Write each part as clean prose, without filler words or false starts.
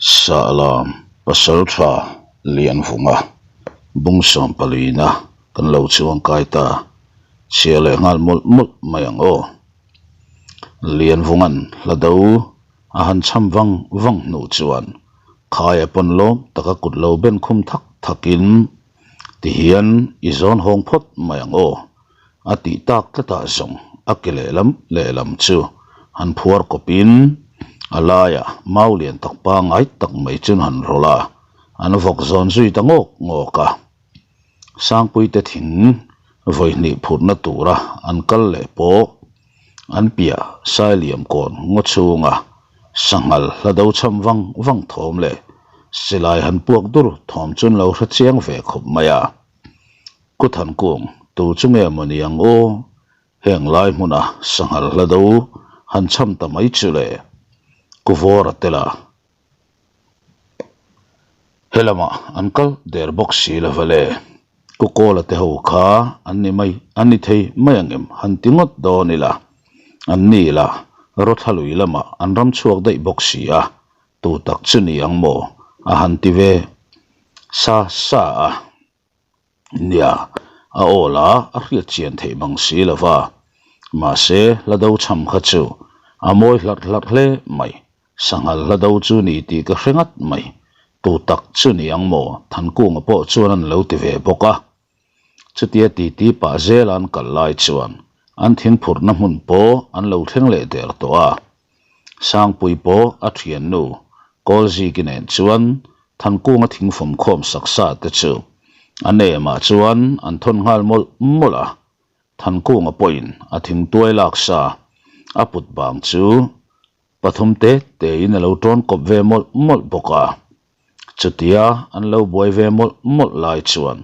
Sahlam Pasaltha Lianvunga bung sawmpalina kan lo chuangkai ta chhia leh nghal mawlh mawlh mai ang aw. Lianvunga'n hla do a han cham vang vang hnu chuan khaia pawn lawm taka kut lo ben khum thak thakin tihian i zawn hawng phawt mai ang aw a tih tak tlatah zawng a ke lehlam lehlam chu han phuar kawpin a laiah mau lian tak pangai tak mai chuan han rawlh a, an vawk zawn zui ta ngawk ngawk a. Sangpuite thing vawihnih phurhna tura an kal leh pawh an piah Sailiam kawn ngaw chhunga sanghal hla do cham vang vang thawm leh silai han puak dur thawm chuan lo hre chiang ve khawp mai a. Kuthan kung tu chu nge maw ni ang aw? Heng lai hmuna sanghal hla do han cham ta mai chu le Kuvawra tela Helamah an kal der bawk si lo vale. Kukawla te ho kha an ni mai, an ni thei mai ang em han ti ngawt dawn ila. An ni la, Rawthla lui lamah an ram chhuak daih bawk si a, tu tak chu ni ang maw a han ti ve sa sa a. Nia, a aw la a hriat chian theih bang si lo va, mahse hla do chham kha chu a mawi hlarh hlarh hle mai. Sanghal hla do chu ni tih ka hre ngat mai. Tu tak chu ni ang maw? Thankunga pawh chuan an lo ti ve bawk a. Chutia titi pah zela an kal lai chuan an thingphurhna hmun pawh an lo thleng leh der tawh a. Sangpui pawh a thiannu Kawlziki nen chuan Thankunga thingfawm khawm sak sa te chu a nemah chuan an thawn nghal mawlh mawlh a. Thankunga pawhin a thingtuai lak sa a put bang chu Pathum te tein a lo tawn kawp ve mawlh mawlh bawk a. Chutia an lo buai ve mawlh mawlh lai chuan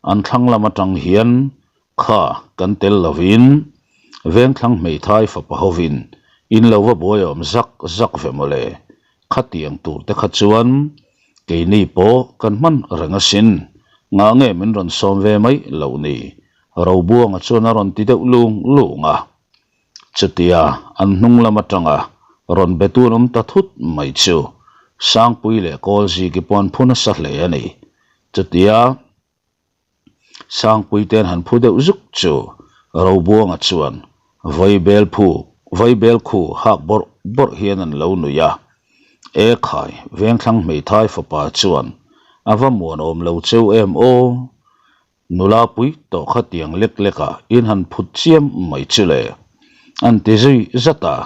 an thlang lam atang hian kha kan tel lovin Vengthlang hmeithai fapa hovin in lo va buai awm zak zak ve mawle. Khatiang tur te kha chuan keini pawh kan hman reng asin. Ngah nge min rawn sawm ve mai loh ni? Robuanga chuan a rawn ti deuh lung lung a. Chutia an hnung lam atanga rawn be tun awm ta thut mai chu Sangpui leh Kawlziki pawh an phu nasa hle a ni. Chutia Sangpui ten han phu deuh zuk chu Robuanga chuan Vaibel phu Vaibel khu hak bawrh bawrh hian an lo nui a. E khai, Vengthlang hmeithai fapa chuan a va muanawm lo cheu em aw? Nula pui tawh kha tiang lek lek ah in han phut chiam mai chu le. An ti zui zat a,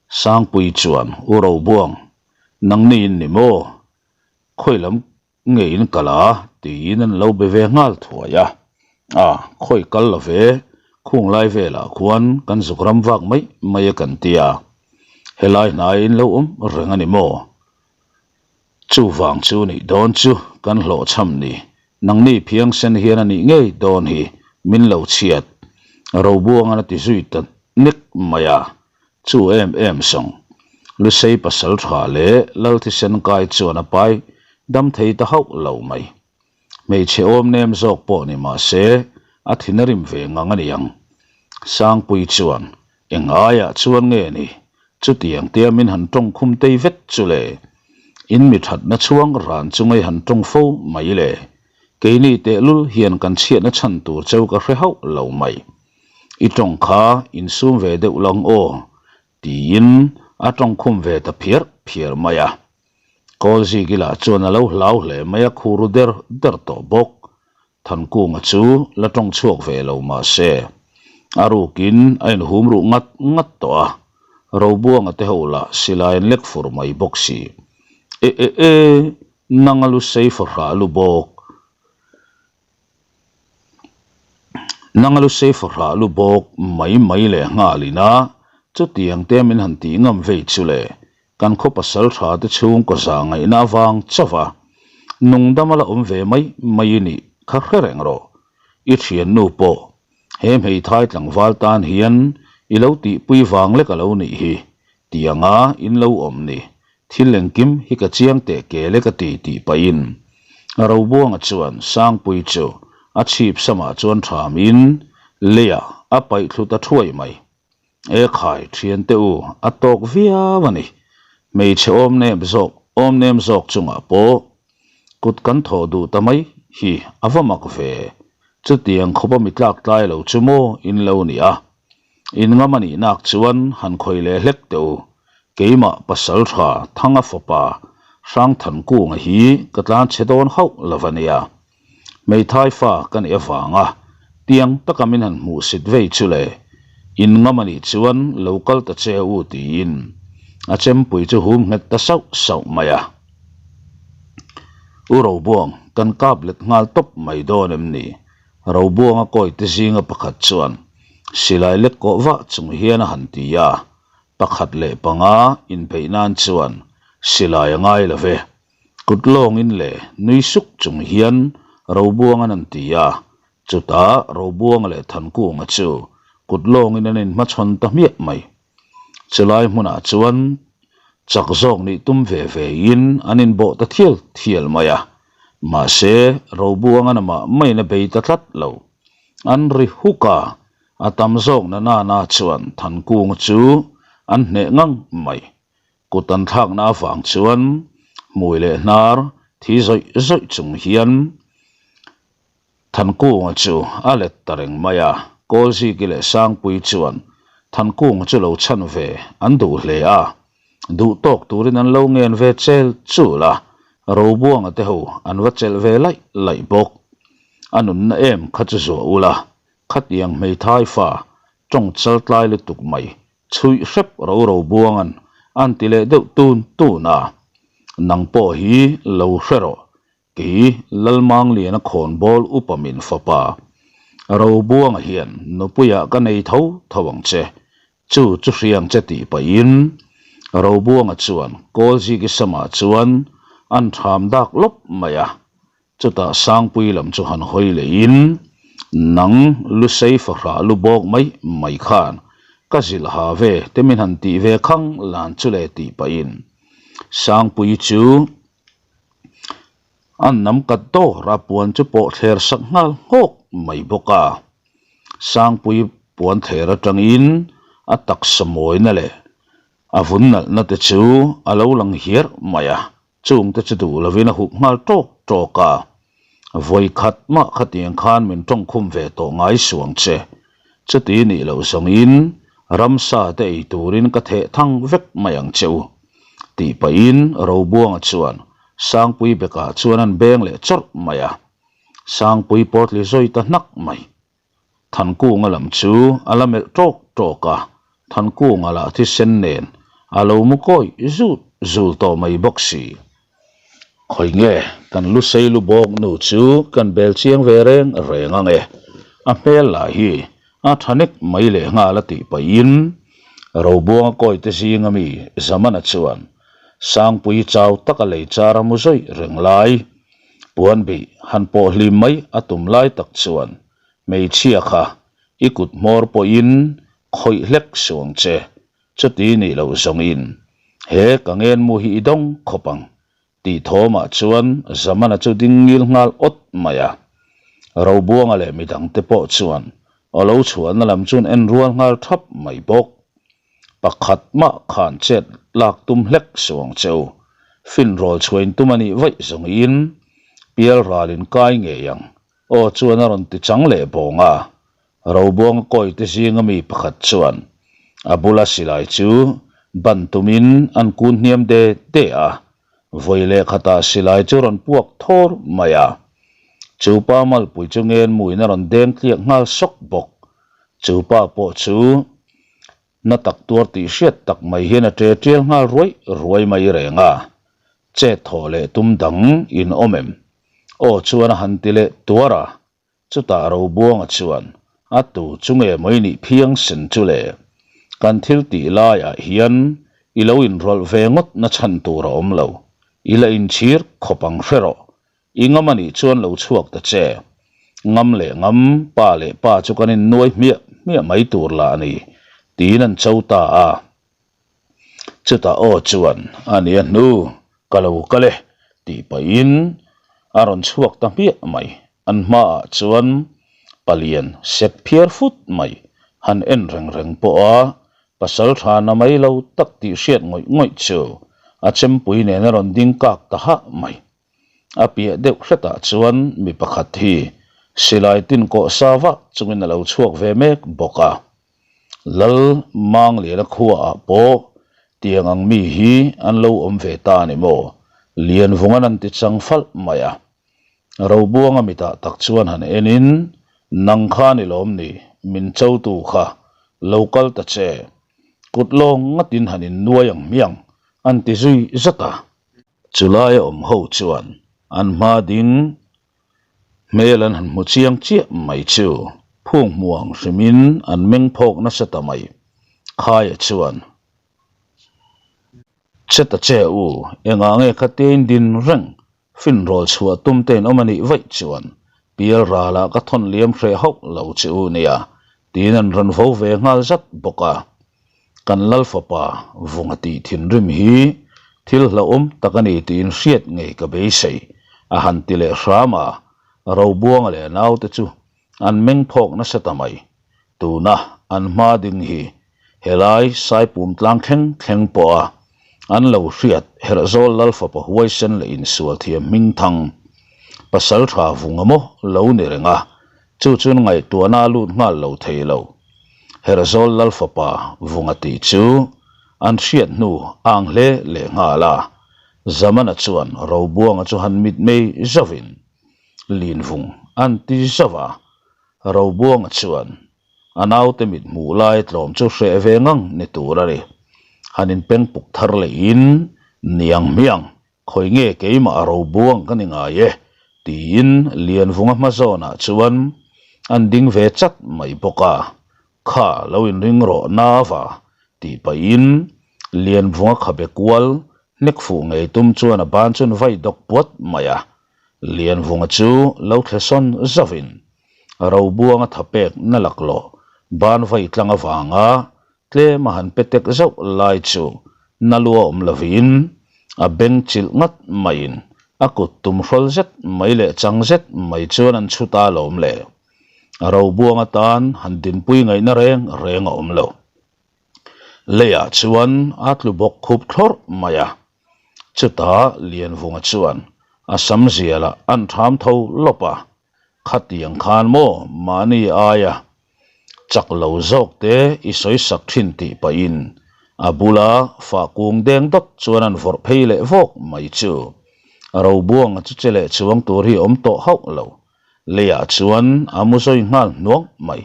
Sangpui chuan U Robuang, nangni in ni maw? Khawi lam nge in kal a? tiin an lo be ve nghal thuai a. A, khawi kal lo ve, khung lai velah khuan kan zuk ram vak mai mai a kan ti a. Helai hnai in lo awm reng a ni maw? Chuvang chu nih dawn chu kan hlawhchham ni. Nangni phiangsen hian a nih ngei dawn hi min lo chhiat. Robuangan a ti zui ta nek mai a, chu em em sawng. Lusei pasal tha leh Lal thisen kai chuan a pai dam thei ta hauh lo mai. Hmeichhe awm nem zawk pawh ni mah se a thin a rim ve ngang a niang. Sangpui chuan Eng aiah chuan nge ni? Chutiang tia min han tawng khum tei vet chu le. In mi thatna chhuang ran chu ngei han tawng fo mai le. Keini tehlul hian kan chhiatna chhan tur cheu ka hre hauh lo mai. I tawng kha insum ve deuh lang aw, tiin a tawng khum ve ta phiar phiar mai a. Kawlzikila chuan a lo hlau hle mai a khuru der der tawh bawk. Thankunga chu la tawng chhuak ve lo mah se, a rukin a inhum ruh ngat ngat tawh a, Robuanga te ho lah silai an lek fur mai bawk si. E e e, nang a lu sei fawhrah lu bawk, nang a lu sei fawhrah lu bawk mai mai leh nghalin a, chutiang te min han tih ngam vei chu le, Kan khaw pasal tha te chhungkaw za ngaihna avang chauh a, nungdam a la awm ve mai mai i nih kha hre reng rawh. I thiannu pawh he hmeithai tlangval tan hian i lo tihpui vang lek a lo nih hi, ti anga in lo awm ni. Thil engkim hi ka chiang teh kel e ka ti tih pahin Robuanga chuan Sangpui chu a chhip samah chuan thamin leiah a paih thlu ta thuai mai. E khai, thiante u, a tawk viau a ni. Hmeichhe awm nep zawk, Awmnem zawk chungah pawh kut kan thawh duh ta mai hi a va mak ve. Chutiang khawpa mi tlak tlai lo chu maw in lo ni a. In ngam a nih nak chuan han khawi leh hlek teh u. Keimah pasal tha Thanga fapa Hrangthankunga hi ka tlan chhe dawn hauh lo va nia. Hmeithai fa ka nih avanga tiang taka min han hmuh sit vei chu le, in ngam a nih chuan lo kal ta che u tiin a chempui chu hum nghet ta sauh sauh mai a. U Robuang, kan kap let nghal tawp mai dawn em ni? Robuanga kawite zinga pakhat chuan silai lek kawh vah chung hian a han ti a, pakhat leh panga inbeih nan chuan silai a ngai lo ve. Kut lawngin leh nui suk chung hian Robuanga'n an ti a, chutah Robuanga leh Thankunga chu kut lawngin an inhmachhawn ta hmiah mai. Chulai hmunah chuan chak zawk nih tum ve ve in an inbawh ta thial thial mai a, mahse Robuanga'n amah maiin a bei ta tlat lo. An ri huk a, a tam zawk na nana chuan Thankunga chu an hneh ngang mai. Kut an thlakna avang chuan hmui leh hnar thi zawih zawih chung hian Thankunga chu a let ta reng mai a. Kawlziki leh Sangpui chuan Thankunga chu lo chhan ve an duh hle a, duh tawk turin an lo ngen ve chel chul a, Robuanga te ho an va chelh ve laih laih bawk. A nunna em kha chu zuah ula, khatiang hmeithai fa tawng chal tlai lutuk mai Chhuih hrep ro ro buangan an ti leh deuh tun tun a, nang pawh hi lo hre rawh, kei Lalmangliana khawnbawl upa min fapa Robuanga hian nupuiah ka nei tho tho ang che, chu chu hriang che tih pahin Robuanga chuan Kawlziki samah chuan an ṭham dak lawp mai a. Chutah Sangpui lam chu han hawi lehin, Nang Lusei fahrah lu bawk mai mai khan ka zilh ha ve te min han tih ve khang lan chu le tih pahin Sangpui chu an nam kat dawr a puan chu pawh thler sak nghal nghawk mai bawk a. Sangpui puan thler atangin a taksa mawina leh a vun nalhna te chu a lo lang hiar mai a. Chungte chu duh lovin a hup nghal tawk tawk a, Vawi khat mah khatiang khan min tawngkhum ve tawh ngai suang che. Chuti nih loh zawngin ramsa te ei turin ka theh thang vek mai ang che u, tih pahin Robuanga chuan Sangpui bekah chuan an beng leh chawrh mai a. Sangpui pawtli zawi ta hnak mai. Thankunga lam chu a la melh tawk tawk a, Thankunga lah thisen nen a lo mu kawi zut zul tawh mai bawk si. Khawi nge kan lu sei lu bawk nu chu kan bel chiang ve reng reng ang e, a hmel lah hi a tha nek mai leh nghal a tih pahin Robuanga kawite zinga mi Zamana chuan Sangpui chau taka lei char a mu zawih reng lai Puanbih han pawh hlim mai a tum lai tak chuan hmeichhia kha i kut hmawr pawhin khawih hlek suang che, chuti nih loh zawngin he ka ngenmu hi i dawng khawp ang tih thawmah chuan Zamana chu ding ngil nghal awt mai a. Robuanga leh midangte pawh chuan aw lo chhuahna lam chuan en rual nghal thap mai bawk. Pakhat mah khan chet lak tum hlek suang cheu. Finrawl chhuain tum a nih vaih zawngin pial ralin kai ngei ang aw chuan a rawn ti chang leh bawng a. Robuanga kawite zinga mi pakhat chuan a bula silai chu ban tumin an kun hniam de de a, vawi leh khatah silai chu rawn puak thawr mai a. Chu pa malpui chu ngenmuin a rawn deng tliak nghal sawk bawk. Chu pa pawh chu Na tak tuar tih hriat tak mai hian a ṭe ṭial nghal ruai ruai mai reng a, chet thawh leh tum dang in awm em? Aw chuan a han ti leh tuar a, chutah Robuanga chuan a tu chu nge mai nih phiang sen chu le? Kan thil tih laiah hian i lo inrawlh ve ngawt na chhan tur a awm lo, i la inchhir khawp ang hre rawh, I ngam a nih chuan lo chhuak ta che. Ngam leh ngam, pa leh pa chu kan innuai hmiah hmiah mai tur lah a ni, tiin an cho ta a. Chutah aw chuan, A nia hnu, ka lo kal e, tih pahin a rawn chhuak ta hmiah mai. An hmaah chuan palian sek phiar fut mai han en reng reng pawh a, pasal tha na mai lo tak tih hriat ngawih ngawih chu. A chempui nen a rawn ding kak ta hah mai. A piah deuh hretah chuan mi pakhat hi silai tin kawh sa vah chungin a lo chhuak ve mek bawk a. Lal Mangliana khuaah pawh tiang ang mi hi an lo awm ve ta a ni maw? Lianvunga'n an ti chang falh mai a. Robuanga mitah tak chuan han enin, Nang kha ni lawm ni, min chotu kha, lo kal ta che. Kut lawng ngatin han innuai ang hmiang, an ti zui zat a. Chulaia awm ho chuan an hma ding hmel an han hmu chiang chiah mai chu phung hmu ang hrimin an meng phawk nasa ta mai. Khaia chuan, Che ta che u, engah nge kha tein din reng finrawl chhuah tum tein awm a nih vaih chuan pial ralah ka thawn liam hreh hauh lo che u nia tiin an rawn vo ve nghal zat bawk a. Kan Lal fapa vunga tih thinrim hi thil hlauhawm tak a ni tiin hriat ngei ka beisei, a han ti leh hram a, Robuanga leh a naute chu an meng phawk nasa ta mai. Tuna an hma ding hi helai Saipum tlang thleng thleng pawha an lo hriat Herhzawl Lal fapa huaisen leh insual thiam hmingthang Pasaltha vunga maw lo ni reng a, Chu chuan ngaihtuahna a lut nghal lo thei lo. Herzawl Lal fapa Vunga tih chu an hriat hnu a ang hle leh nghal a. Zamana chuan Robuanga chu han mitmei zauhin, Linvung an ti zauh a. Robuanga chuan a naute mit hmuh lai tlawm chu hreh ve ngang ni tur a ni. Han inpengpuk thar lehin, Niang hmiang, Khawi nge keimah a ro buang ka ni ngai e, tiin Lianvunga hma zawnah chuan an ding ve chat mai bawk a. Kha lo inring rawh nava, tih pahin Lianvunga khabe kual hnek fuh ngei tum chuan a ban chuan vai dawk puat mai a. Lianvunga chu lo thle sawn zauhin Robuanga thapek na laklawh ban vai tlang avanga Tlem a han pe tek zauh lai chu na lua awm lovin a beng chilh ngat maiin a kut tum hrawl zet mai leh chang zet mai chuan an chhut a lawm le. A robuang atan han dinpui ngaihna reng reng a awm lo. Leiah chuan a tlu bawk khup thlawrh mai a. Chutah Lianvunga chuan a sam zialah an ṭham tho lawp a, Khatiang khan maw mahni aia chak lo zawk te i sawi sak thin tih pahin a bula fah kung deng dawt chuan an vawrh phei leh vawk mai chu. Robuanga chu che leh chuang tur hi awm tawh hauh lo. Leiah chuan a mu zawi nghal hnuang mai.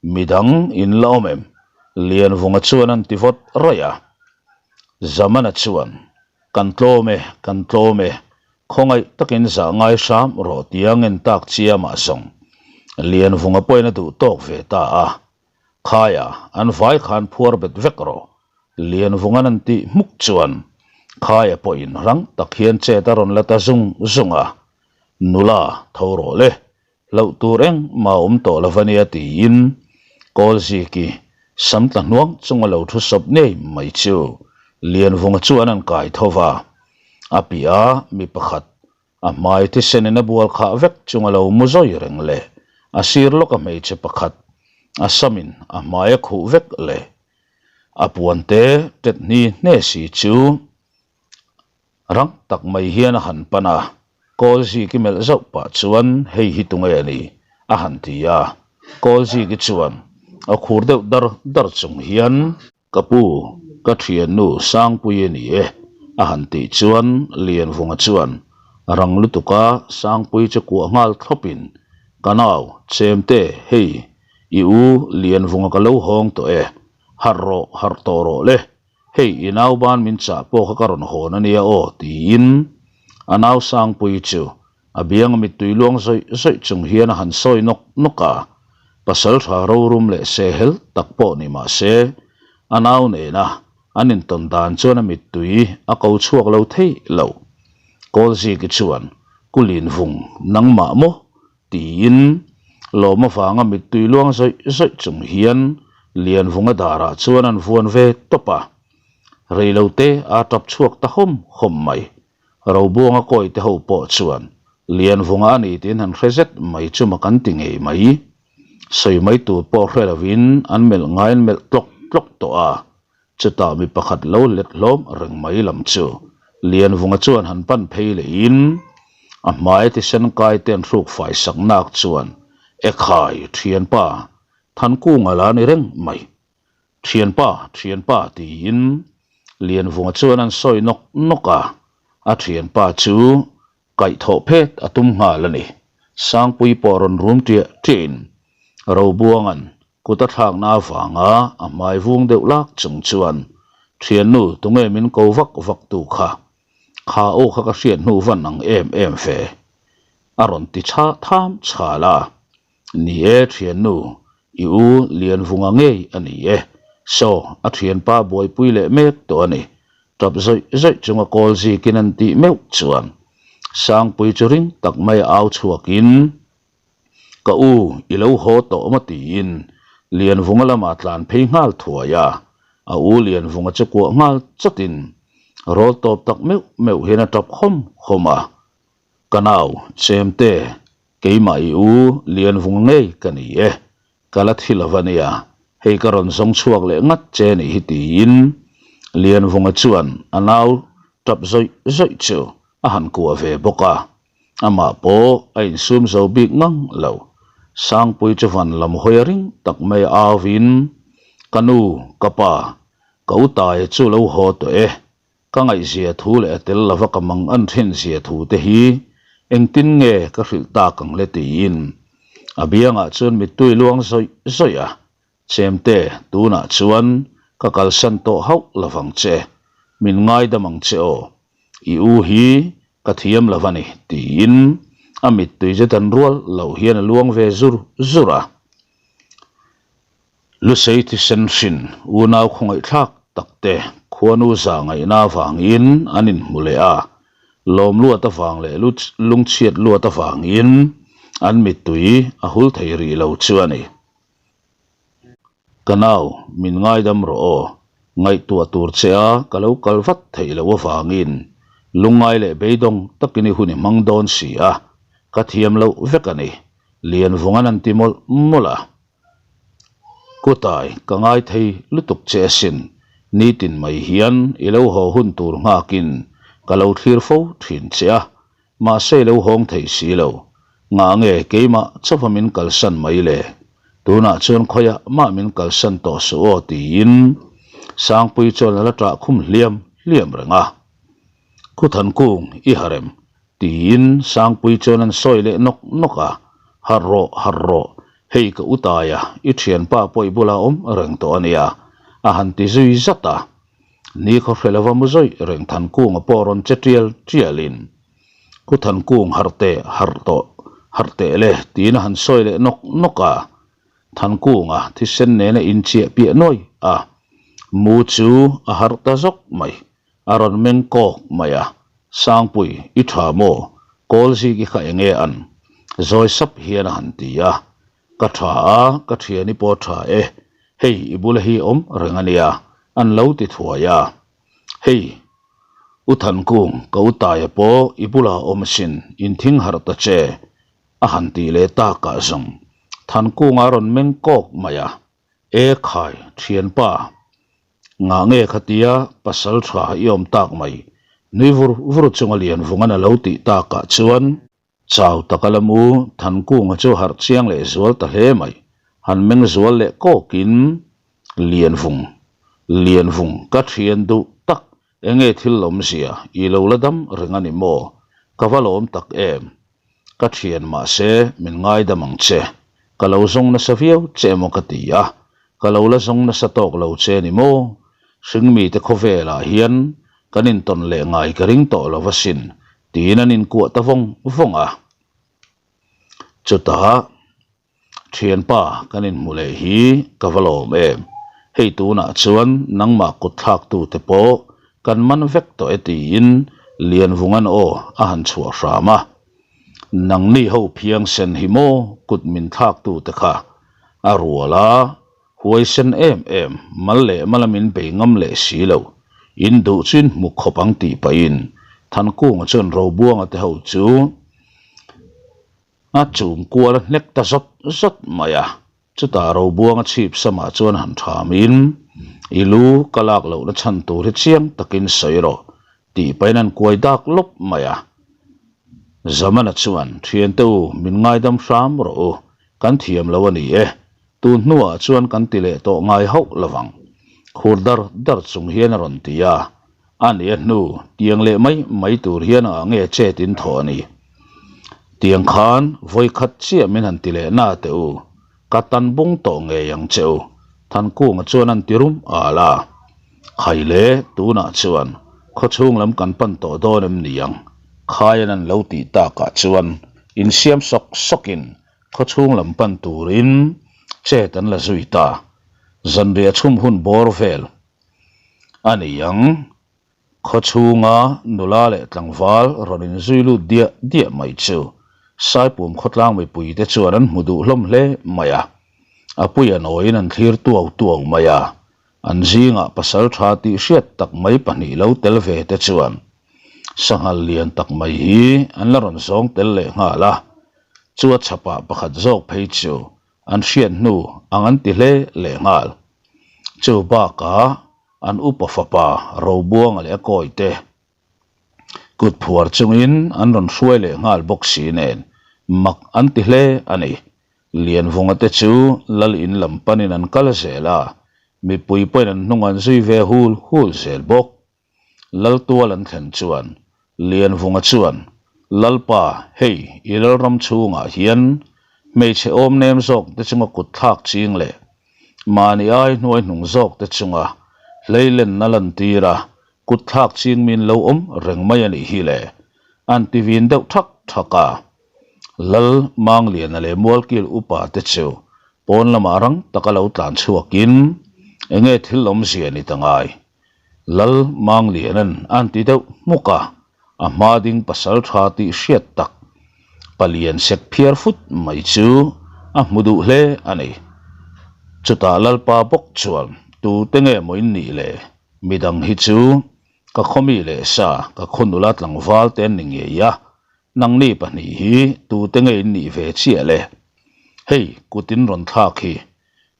Midang in la awm em? Lianvunga chuan an ti vawt raih a. Zamana chuan, Kan tlawm e, kan tlawm e, Khawngaih takin zah ngai hram rawh tia ngen tak chiamah zawng Lianvunga pawhin a duh tawk ve ta a. Khaia, an vai khan phuar bet vek rawh. Lianvunga'n an tih hmuk chuan Khaia pawhin rang tak hian chet a rawn la ta zung zung a. Nula, tho rawh le, Hlauh tur engmah a awm tawh lo ania tiin Kawlziki sam tla hnuang chunga lo thu sawp ngei mai chu Lianvunga chuan an kai tho va. A piah a mi pakhat a hmai thisenin a bual khah vek chunga lo mu zawi reng leh a sir lawka hmeichhe pakhat a samin a hmai a khuh vek leh a puante tet hni hne si chu Rang tak mai hian a han pan a, Kawlziki melh zauh pah chuan hei hi tunge a ni? a han ti a. Kawlziki chuan a khur deuh dar dar chung hian. Ka pu, ka thiannu Sangpui a ni e, a han tih chuan Lianvunga chuan rang lutuka Sangpui chu kuah nghal thlawpin, Ka nau, Chemte, hei, i u Lianvunga ka lo hawng tawh e, harh rawh, harh tawh rawh le, Hei, i nau ban min chah pawh kha ka rawn hawn a nia aw, tiin a nau Sangpuii chu a bianga mittui luang zawih zawih chung hian a han sawi nawk nawk a. Pasal tha rorum leh sehel tak pawh ni mah se, a nau nena an intawn dan chuan a mittui a ko chhuak lo thei lo. Kawlziki chuan, Kulin vung, nangmah maw? Tiin lawm avanga mittui luang zawih zawih chung hian Lianvunga darah chuan an vuan ve tawp a. Reilote a tap chhuak ta hawm hawm mai. Robuanga kawi te ho pawh chuan Lianvunga a ni tiin han hre zet mai chu mak an ti ngei mai. Sawi mai tur pawh hre lovin an melh ngai an melh tlawk tlawk tawh a. Chutah mi pakhat lo let hlawm reng mai lam chu. Lianvunga chuan han pan phei lehin a hmai thisen kai te an hruk fai sak nak chuan, Ekhai, thianpa, Thankunga la ni reng mai. Thianpa, thianpa tiin Lianvunga chuan an sawi nawk nawk a, a thianpa chu kaihthawh phet a tum nghal a ni. Sangpui pawh rawn rum ṭiah ṭiahin Robuanga'n kut a thlakna avanga a hmai vung deuh lak chung chuan, Thiannu, tunge min ko vak vak tu kha? Kha aw kha ka hriat hnu van ang em em ve? A rawn ti chha tham chhal a. Ni e, thiannu, i u Lianvunga ngei a ni e. Saw, a thianpa buaipui leh mek tawh a ni. Tap zawih zawih chunga kawl zikin an tih meuh chuan Sangpui chu ring tak mai a au chhuakin, Ka u, i lo haw tawh maw tiin Lianvunga lamah tlan phei nghal thuai a, a u Lianvunga chu kuah nghal chawtin rawl tawp tak meuh meuh hian a tap khawm khawm a, Ka nau, Chemte, keimah i u Lianvunga ngei ka ni e, Ka la thi lo a nia, hei ka rawn zawng chhuak leh ngat che nih hi tiin Lianvunga chuan a nau tap zawih zawih chu a han kuah ve bawk a, amah pawh a insum zo bik ngang lo. Sangpui chu van lam hawi a ring tak mai a auin, Ka nu, ka pa, ka utaia chu lo haw tawh e, Ka ngaihzia thu leh a tel lova ka mang an thinzia thu te hi engtin nge ka hrilh tak ang le tiin a biangah chuan mittui luang zawih zawih a, Chemte, tunah chuan ka kalsan tawh hauh lovang che, min ngaidam ang che aw, i u hi ka thiam lo a ni tiin a mittui chu dan rual loh hian a luang ve zur zur a. Lusei thisen hrin unau khawngaihthlak takte khuanu za ngaihna avangin an inhmu leh a, lawm luat avang leh lungchhiat luat avangin an mittui a hul thei rih lo chu a ni. Ka nau, min ngaidam rawh aw, ngaihtuah tur che a ka lo kal vat theih loh avangin lungngai leh beidawng takin i hun i hmang dawn si a, ka thiam loh vek a ni, Lianvunga'n an ti mawlh mawlh a. Kutai, ka ngai thei lutuk che asin, nitin mai hian i lo haw hun tur nghakin ka lo thlir fo thin che a, mahse i lo hawng thei si lo. Ngah nge keimah chauha min kalsan mai le? Tunah chuan khawiah mah min kalsan tawh suh aw tiin Sangpui chuan a la ṭah khum hliam hliam reng a. Khuthankung i harem Tiin Sangpui chuan an sawi leh nawk nawk a, Harh rawh, harh rawh, hei ka u Taia, i thianpa pawh i bulah awm reng tawh a nia, a han ti zui zat a. Ni khaw hre lova mu zawih reng Thankunga pawh rawn che tial tialin, Ku Thankung harh teh, harh tawh, harh teh le, tiin a han sawi leh nawk nawk a. Thankunga thisen nena inchiah piah nuai a, mu chu a harh ta zawk mai. A rawn meng kawk mai a, Sangpui, i tha maw? Kawl zik i kha enge an? Zawi sap hian a han ti a. Ka tha a, ka thiani pawh tha e, hei i bula hi awm reng a nia, an lo ti thuai a. Hei, U Thankung, ka u Taia pawh i bulah awm asin, inthing harh ta che, a han tih leh takah zawng Thankunga a rawn meng kawk mai a, E khai, thianpa, Ngah nge khatia pasal tha i awm tak mai? Nui vur vur chunga Lianvungan a lo tih takah chuan. Chau taka la mu Thankunga chu harh chiang leh zual ta hle mai. Han meng zual leh kawkin, Lianvung, Lianvung ka thian duh tak, enge thil lawmzia i lo la dam reng a ni maw? Ka va lawm tak em? Ka thian mahse min ngaidam ang che, ka lo zawng nasa viau che emaw ka ti a, ka lo la zawng nasa tawk lo che ni maw? Hringmite khawvelah hian kan intawn leh ngai ka ring tawh lo asin tiin an inkuah ta vawng vawng a. Chutah. Thianpa kan inhmu leh hi ka va lawm em? Hei tunah chuan nangmah kut thlaktute pawh kan man vek tawh e tiin Lianvungan aw a han chhuah hram a. Nangni ho phiangsen hi maw kut min thlaktute kha a rual a, huaisen em em, mal leh mala min bei ngam leh si lo, in duh chu in hmu khawp ang tih pahin Thankunga chuan Robuanga te ho chu A chum kual a hnek ta zawt zawt mai a, chutah Robuanga chhip samah chuan han thamin, I lu ka lak lohna chhan tur hi chiang takin sawi rawh. Tih pahin an kuai dak lawp mai a. Zamana chuan, Thiante u, min ngaidam hram rawh u, kan thiam lo a ni e. Tun hnuah chuan kan ti leh tawh ngai hauh lo vang. Khur dar dar chung hian a rawn ti a. A ni a hnu, tiang leh mai mai tur hian ah nge chet in thawh a ni. Tiang khan vawi khat chiah min han ti leh na teh u, ka tan bung tawh ngei ang che u, Thankunga chuan an ti rum al a. Khai le, tunah chuan khawchhung lam kan pan tawh dawn em ni ang? Khaian an lo tih takah chuan insiam sawk sawkin khawchhung lam pan turin chet an la zui ta. Zanriah chhum hun bawr vel a ni ang. Khawchhunga nula leh tlangval rawn inzui lut diah diah mai chu Saipum khawtlang mipuite chuan an hmu duh hlawm hle mai a. A puia nawiin an thlir tuau tuau mai a. An zingah pasal tha tih hriat tak mai pahnih lo tel ve te chuan sanghal lian tak mai hi an la rawn zawng tel leh nghal a. Chu a chhapah pakhat zawk phei chu an hriat hnu ang an ti hle leh nghal. Chu bakah an upa fapa Robuanga leh a kawite kut phuar chungin an rawn hruai leh nghal bawk si nen mak an ti hle a ni. Lianvunga te chu lal in lam panin an kal zel a, mipui pawhin an hnung an zui ve hul hul zel bawk. Laltual an thlen chuan Lianvunga chuan, Lalpa, hei i lalram chhungah hian hmeichhe awm nem zawk te chunga kut thlak ching leh mahni ai hnuai hnung zawk te chunga hleilenna lantir a kut thlak ching min lo awm reng mai a nih hi le, an ti vin deuh thak thak a. Lal Mangliana leh Mualkil upa te chu pawn lamah rang taka lo tlan chhuakin enge thil awmzia ni ta ngai? Lal Mangliana'n a'n ti deuh hmuk a, a hma ding pasal tha tih hriat tak palian sek phiar fut mai chu a hmu duh hle a ni. Chutah Lalpa bawk chuan tute nge maw in nih le? Midang hi chu ka khawmi leh sa, ka khaw nula tlangval te an ni ngei a, Nangni pahnih hi tute nge in nih ve chiah le? Hei, kut in rawn thlak hi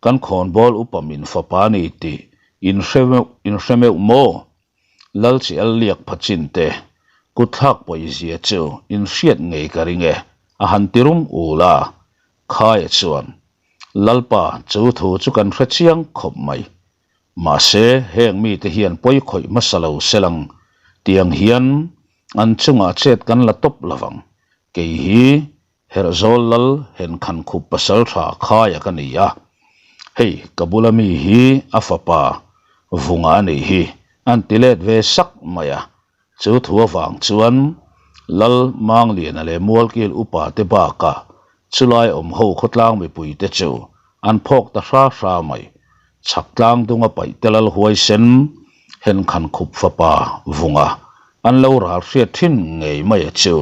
kan khawnbawl upa min fapa ni tih in hre meuh in hre meuh maw? Lal chi al liak pha chin te, kut thlak pawizia chu in hriat ngei ka ring e, a han ti rum ul a. Khaia chuan, Lalpa, chu thu chu kan hre chiang khawp mai. Mahse, heng mite hian pawi khawih hmasa lo selang tiang hian An chungah chet kan la tawp lovang. Kei hi Herhzawl lal henkhan khup pasal tha khaia ka ni a. Hei ka bula mi hi a fapa Vunga a nih hi an ti let ve sak mai a. Chu thu avang chuan Lal Mangliana leh Mualkil upa te bakah Chulai awm ho khawtlang mipuite chu an phawk ta hra hra mai. Chhak tlang dunga paih te lal huaisen henkhan khup fapa vunga an lo ral hriat thin ngei mai a chu.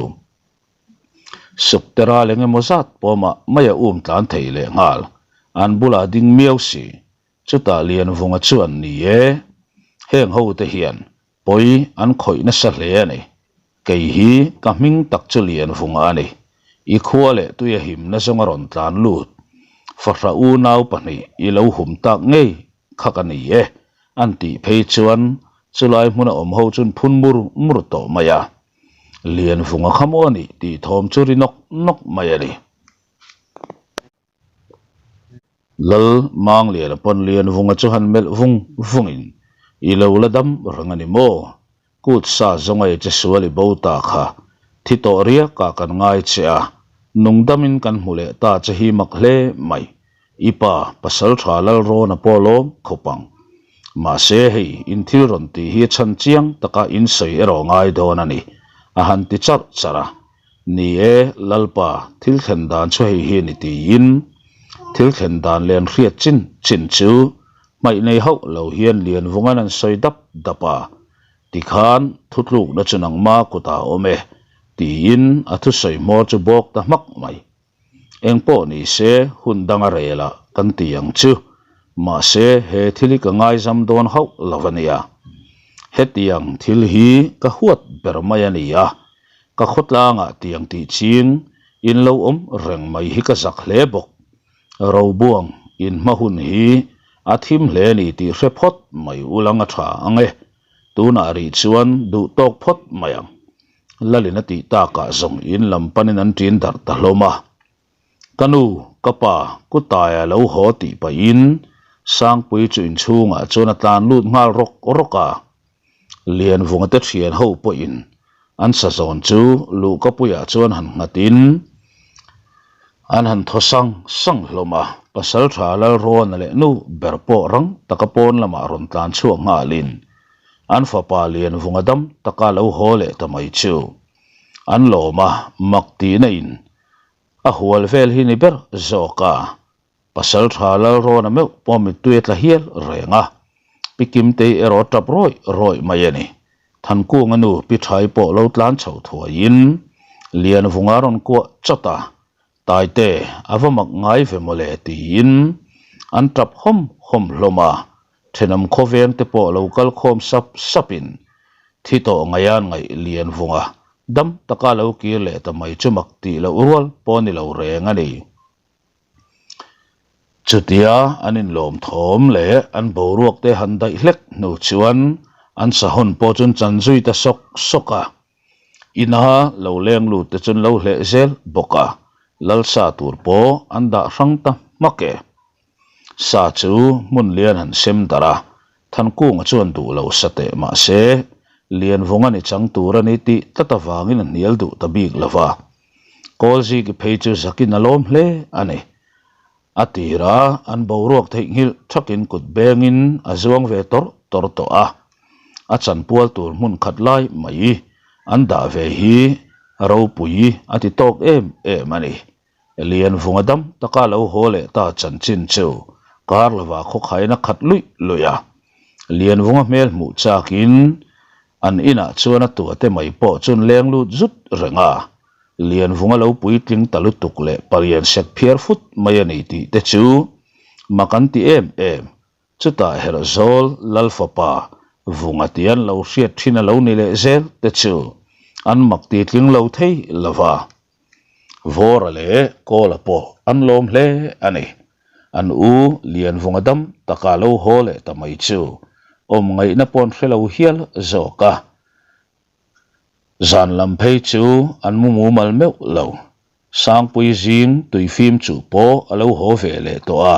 Sukte ral eng emaw zat pawmah mai a um tlan thei leh nghal. An bulah ding miau si. Chutah Lianvunga chuan ni e, heng hote hian Pawi an khawih nasa hle a ni. Kei hi ka hming tak chu Lianvunga a ni. I khua leh tuia himna zawnga rawn tlan lut. Fahra unau pahnih i lo hum tak ngei kha ka ni e, an tih phei chuan chulai hmuna awm ho chuan phun mur mur tawh mai a. Lianvunga kha maw a nih tih thawm chu ri nawk nawk mai a ni. Lal Mangliana pawn Lianvunga chu han melh vung vungin, I lo la dam reng a ni maw? Kut sa zawnga i che sual i bo ta kha, thi tawh riakah kan ngai che a, nung damin kan hmu leh ta che hi mak hle mai. I pa, pasal tha Lalrawna pawh lawm khawp ang. Mahse hei, in thil rawn tih hi chhan chiang taka in sawi erawh ngai dawn a ni, a han ti charh charh a. Ni e, Lalpa, thil thlen dan chu hei hi ni tiin thil thlen dan len hriat chin chin chu hmaih nei hauh lo hian Lianvunga'n an sawi dap dap a, tikhan thutlukna chu nangma kutah a awm e, tiin a thusawi hmawr chu bawk ta hmak mai. Eng pawh ni se, hun dang a rel a kan ti ang chu. Mahse, he thil hi ka ngaizam dawn hauh lo a nia. Hetiang thil hi ka huat ber mai a ni a, ka khawtlangah tiang tih ching in lo awm reng mai hi ka zak hle bawk. Robuang in hma hun hi a thim hle ni tih hre phawt mai ulang a tha ang e. Tunah rih chuan duh tawk phawt mai ang. Lalin a tih takah zawng in lam panin an ṭin darh ta hlawm a. Ka nu, ka pa, kutaia lo haw tih pahin Sangpuii chu inchhungah chuan a tlan lut nghal rawk rawk a. Lianvunga te thian ho pawhin an sa zawn chu luhkapuiah chuan han nghatin an han thaw sang sang hlawm a. Pasaltha Lalrawna leh nu ber pawh rang taka pawn lamah rawn tlan chhuak nghalin an fapa Lianvunga dam taka lo haw leh ta mai chu an lawm a, mak tihna in a hual vel hi ni ber zawk a. Pasal tha Lalrawna meuh pawh mittui a tla hial reng a, Pi Kimtei erawh a tap rawih rawih mai a ni. Thankunga nu Pi Thai pawh lo tlan chho thuaiin Lianvunga rawn kuah chawt a, Taite a va mak ngai ve mawle tiin an tap hawm hawm hlawm a, thenawm khawveng te pawh lo kal khawm sap sapin thi tawh ngaian ngaih Lianvunga dam taka lo kir leh ta mai chu mak tih loh rual pawh ni lo reng a ni. Chutia an inlawm thawm leh an boruak te han daih hlek hnu chuan an sahawn pawh chuan chan zui ta sawk sawk a. Ina lo leng lut te chuan lo hleh zel bawk a, lalsa tur pawh an dah hrang ta hmak e. Sa chu hmun lian han sem darh a, Thankunga chuan duh lo sa teh mah se, Lianvunga ni chang tur a ni tih tlat avangin a hnial duh ta bik lo va. Kawlziki phei chu zakin a lawm hle a ni. A tira an boruak theihnghilh thakin kut bengin a zuang ve tawrh tawrh tawh a. A chanpual tur hmun khat lai mai an dah ve hi ropui a ti tawk em em a ni. Lianvunga dam taka lo haw leh ta chanchin chu kar lova khawkhain a khat luih luih a. Lianvunga hmel hmuh chakin an inah chuan a tuate mai pawh chun leng lut zut reng a. Lianvunga lo puitling ta lutuk leh palian sek phiar fut mai a ni tih te chu mak an ti em em. Chutah Herhzawl Lal fapa Vunga tih an lo hriat thin a lo ni leh zel te chu an mak ti tling lo thei lo va. Vawra leh Kawla pawh an lawm hle a ni. An u Lianvunga dam taka lo haw leh ta mai chu awm ngaihna pawh an hre lo hial zawk a. Zan lam phei chu an mu mumal meuh lo. Sangpui zing tuifim chu pawh a lo haw ve leh tawh a.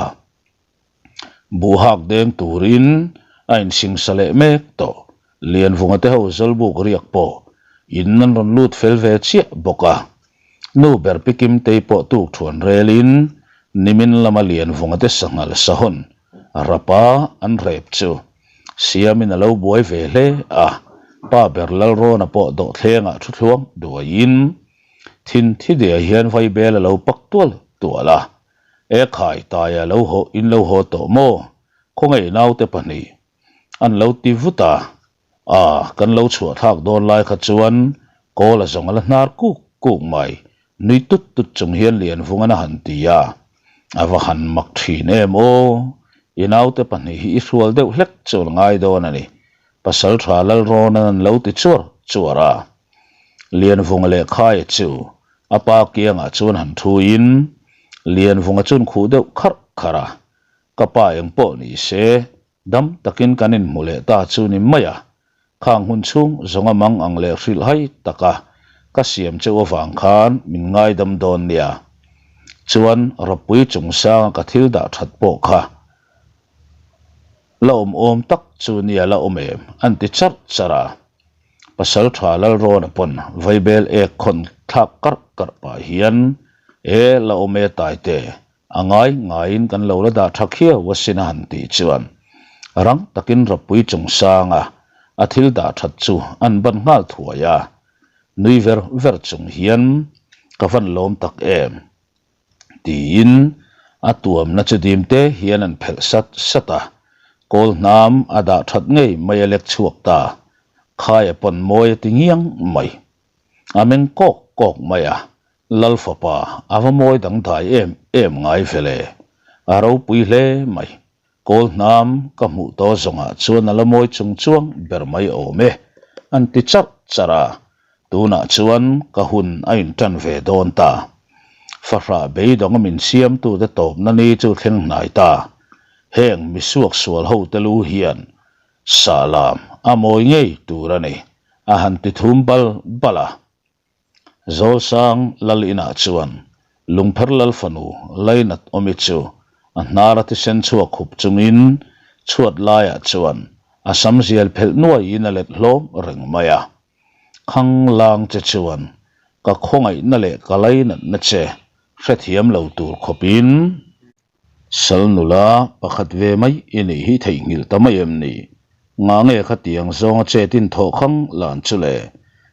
Buhak deng turin a insingsa leh mek tawh. Lianvunga te ho Zawlbuk riak pawh in an rawn lut fel ve chiah bawk a. Nu ber Pi Kimtei pawh tuk thuan relin nimin lama Lianvunga te sanghal sahawn rapa an rep chu siamin a lo buai ve hle a. Pa ber Lalrawna pawh dawhthlengah thu thluang duaiin thin thi diai hian vaibel a lo pak tual tual a. E khai taia lo haw in lo haw tawh maw? Khawngaih naute pahnih an lo ti vut a, a kan lo chhuah thlak dawn lai kha chuan kawl a zawng a la hnar kuk kuk mai, nui tut tut chung hian Lianvungan a han ti a, a va han mak thin em aw, i naute pahnih hi i hrual deuh hlek chu a ngai dawn a ni, Pasaltha Lalrawnan an lo ti chuar chuar a. Lianvunga leh Khaia chu a pa kiangah chuan han thuin Lianvunga chuan khuh deuh kharh kharh a, Ka pa eng pawh ni se, dam takin kan inhmu leh ta chu ni mai a, khang hun chhung zawnga mang ang leh hrilh hai taka ka siam cheu avang khan min ngaidam dawn nia. Chuan ropui chungsanga ka thil dah that pawh kha la awm awm tak chu nia la awm em an ti charh charh a. Pasal tha Lalrawna pawn vaibel ek khawn thlak karh karh pah hian, E la awm e Taite, a ngai ngaiin kan lo la dah tha khiau asin a han tih chuan rang takin ropui chungsanga a thil dah that chu an ban nghal thuai a, nui ver ver chung hian ka van lawm tak em. Tiin a tuamna chu dim te hian an phelh sat sat a, kawl hnam a dah that ngei mai a lek chhuak ta, khaia pawn mawi a ti ngiang mai. A meng kawk kawk mai a, Lal fapa a va mawi dangdai em em ngai ve le, a ropui hle mai. Kawl hnam ka hmuh tawh zawngah chuan a la mawi chung chuang ber mai awm e, an ti charh charh a, tunah chuan ka hun a intan ve dawn ta. Fahrah beidawng a min siamtute tawpna ni chu thleng hnai ta. Heng misuak sual hote lu hian. Sahlam a mawi ngei tur a ni, a han ti thum bal bal a. Zawlsang lal inah chuan Lungpher lal fanu Lainat Awmi chu a hnar a thisen chhuak khup chungin chhuat laiah chuan a sam zial phelh nuaiin a let hlawm reng mai a. Khang lang che chuan ka khawngaihna leh ka lainatna che hrethiam lo tur khawpin Sal nula pakhat ve mai i nih hi theihnghilh ta mai em ni? Ngah nge khatiang zawnga chetin thawh khang lan chu le?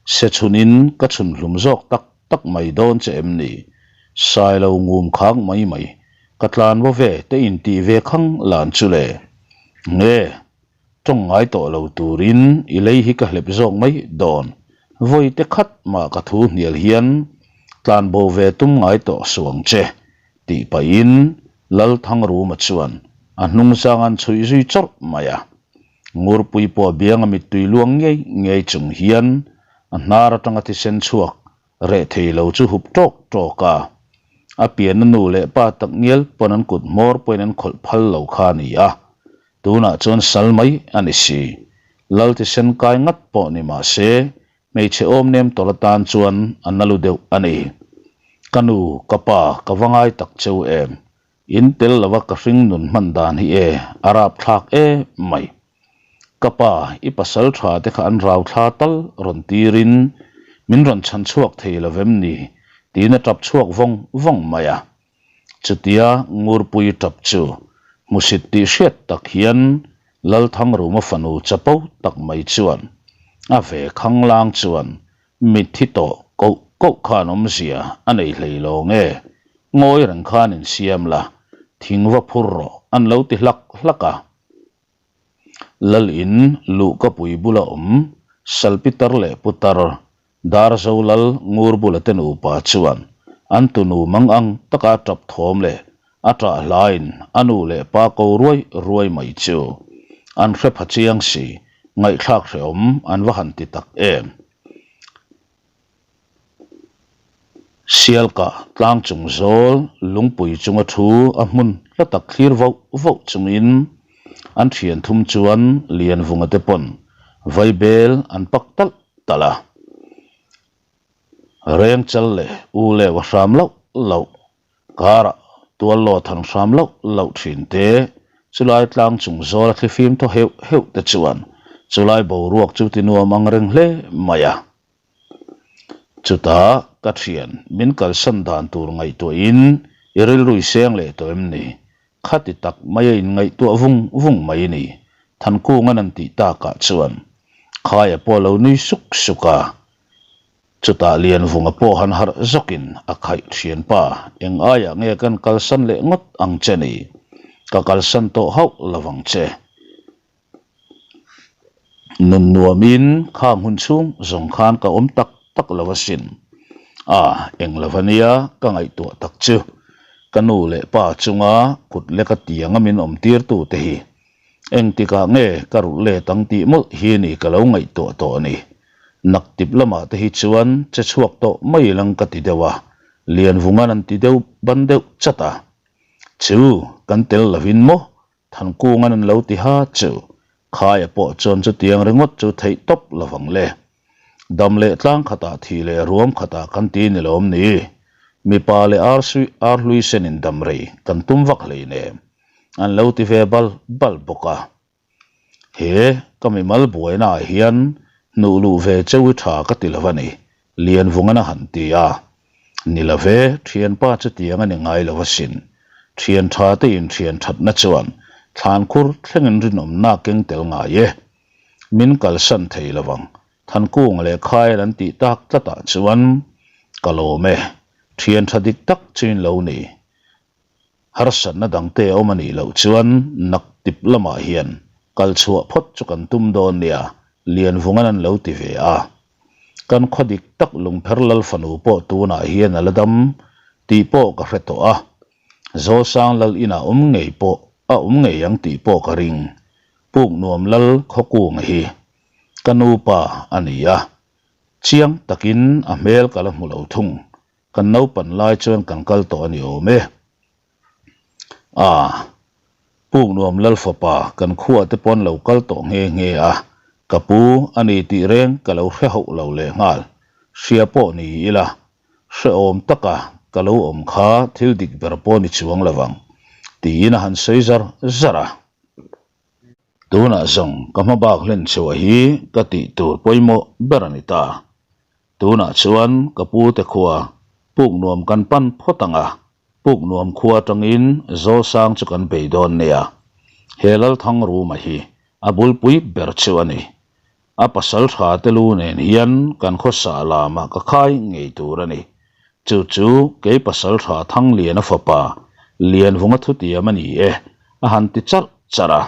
Se chhunin ka chhun hlum zawk tak tak mai dawn che em ni? Sai lo ngum khang mai mai, ka tlan vaw ve te intih ve khang lan chu le? Nge? Tawng ngai tawh lo turin i lei hi ka hlep zawk mai dawn. Vawi te khat mah ka thu hnial hian tlan bo ve tum ngai tawh suh ang che, tih pahin Lalthangruma chuan a hnung zang an chhuih zui chawrh mai a. Ngurpui pawh a bianga mittui luang ngei ngei chung hian a hnar atanga thisen chhuak reh thei lo chu hup tawk tawk a. A pianna nu leh pa tak ngial pawn an kut hmawr pawhin an khawlh phal lo kha a ni a. Tunah chuan sal mai a ni si. Lal thisen kai ngat pawh ni mah se, hmeichhe awm nem tawrh atan chuan a na lu deuh a ni. Ka nu, ka pa, ka va ngai tak cheu em? In tel lova ka hring nun hman dan hi e, a rapthlak em mai. Ka pa, i pasal tha te kha an rau thla tal rawn tirin min rawn chhan chhuak thei lo vem ni? tiin a tap chhuak vawng vawng mai a. Chutia Ngurpui tap chu hmusit tih hriat tak hian Lalthangruma fanu chapo tak mai chuan a ve khanglang chuan mitthi tawh koh koh khan awmzia a nei hlei lo nge, ngawi reng khan insiam la, thing va phur rawh an lo ti hlak hlak a. Lal in luhkapui bula awm Salpitar leh Putar Darzo lal ngur bula te nupa chuan an tunu mang ang taka tap thawm leh a ṭah hlain a nu leh pa ko ruai ruai mai chu an hre pha chiang si, ngaihthlak hrehawm an va han ti tak em. Sialka tlang chung zawl lungpui chunga thu a hmun hla tak thlir voh voh chungin an thian thum chuan Lianvunga te pawn vaibel an pak talh talh a. Rengchal leh u leu a hram loh loh Karah tual law than hram loh loh thin te, chulai tlang chung zawl a thlifim thaw heuh heuh te chuan chulai boruak chu ti nuam ang reng hle mai a. Chutah ka thian min kalsan dan tur ngaihtuahin i rilru i seng leh tawh em ni? Khati tak mai a inngaihtuah vung vung mai ni. Thankungan an tih takah chuan Khaia pawh a lo nui suk suk a. Chutah Lianvunga pawh han harh zawkin a khaih thian pa, eng aiah nge kan kalsan leh ngawt ang che ni? Ka kalsan tawh hauh lo vang che. Nun nuamin khang hun chhung zawng khan ka awm tak tak lo asin. A, eng lo ania ka ngaihtuah tak chu. Ka nu leh pa chunga kut leka tianga min awm tirtu te hi Engtikah nge ka rulh let ang tih mawlh hi ni ka lo ngaihtuah tawh a ni. Naktip lamah te hi chuan che chhuak tawh mai lang ka ti deuh a, Lianvungan an ti deuh ban deuh chat a. Chu, kan tel lovin maw? Thankungan an lo ti ha chu. Khaia pawh chuan chutiang ringawt chu theih tawp lovang le. Dam leh tlang khatah thih leh ruam khatah kan ti ni lawm ni? Mipa leh arsui arhlui senin dam rei kan tum vak hleinem. An lo ti ve bal bal bawk a. He ka mimal buaina ah hian hnuh luh ve cheu i tha ka ti lo a ni, Lianvungan a han ti a. Ni lo ve, thianpa chutiang a ni ngai lo asin. Thian tha te in thian thatna chuan thlankhur thlengin rinawmna keng tel ngai e. Min kalsan thei lo ang, Thankung leh Khail an tih tak tlatah chuan ka lawm e, thian tha dik tak chu in lo ni. Harsatna dangte a awm a nih loh chuan naktip lamah hian kal chhuah phawt chu kan tum dawn nia, Lianvungan an lo ti ve a. Kan khaw dik tak Lungpher Lal fanu pawh tunah hian a la dam tih pawh ka hre tawh a, Zawlsang Lal inah awm ngei pawh a awm ngei ang tih pawh ka ring. Puk nuam Lal Khawkunga hi ka nupa a ni a, chiang takin a hmel ka la hmu lo thung. Kan naupan lai chuan kan kal tawh a ni awm e. A. Puknuam Lal fapa kan khuah te pawn lo kal tawh nghe nghe a, ka pu a ni tih reng ka lo hre hauh lo lehnghal. Hria pawh ni ila, hrehawm taka ka lo awm kha thil dik ber pawh ni chuang lo vang, tiin a han sawi zar zar a. Tunah zawng ka hma bak hlen chhuah hi ka tih tur pawimawh ber a ni ta. Tunah chuan ka pu te khua puk nuam kan pan phawt ang a, puk nuam khua atangin Zawlsang chu kan bei dawn nia. He Lalthangruma hi a bulpui ber chu a ni. A pasal tha te lu nen hian kan khawsa lamah ka khai ngei tur a ni. Chu chu kei pasal tha Thangliana fapa Lianvunga thutiam a ni e, a han ti charh charh a.